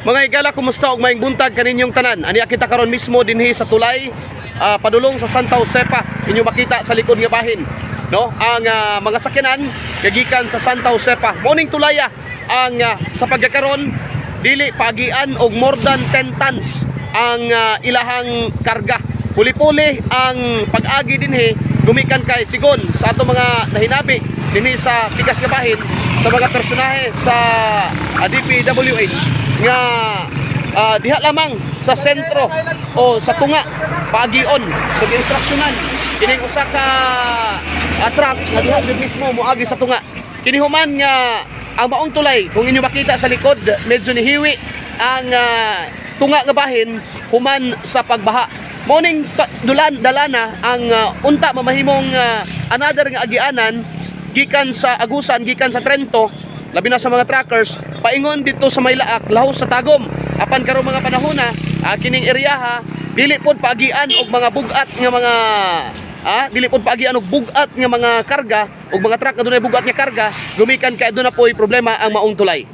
Mga higala, kumusta og maayong buntag kaninyong tanan? Ania kita karon mismo dinhi sa tulay padulong sa Santa Josepa. Inyo makita sa likod nga bahin, no? Ang mga sakyanan gagikan sa Santa Josepa. Morning tulaya ang sa pagkakaron dili paagian og more than 10 tons ang ilahang karga. Puli-puli ang pag-agi dinhi gumikan kay sigon sa ato mga nahinabi dinhi sa tikas nga bahin sa mga personahe sa DPWH nga diha lamang sa sentro o sa tunga paagion. So giinstruksyonan kining usa ka truck nga diha gyud mismo moagi sa tunga. Kini human nga ang maong tulay, kung inyo makita sa likod, medyo nihiwi ang tunga nga bahin human sa pagbaha. Morning dulan dalana ang unta mamahimong another nga agianan gikan sa Agusan, gikan sa Trento, labi na sa mga truckers paingon dito sa Maylaak, lahos sa Tagum. Apan karong mga panahon na kining eryaha dili pod paagian og mga bugat nga mga dili pod paagian og bugat nga mga karga og mga truck nga dunay bugat nga karga gumikan kay aduna poy problema ang maong tulay.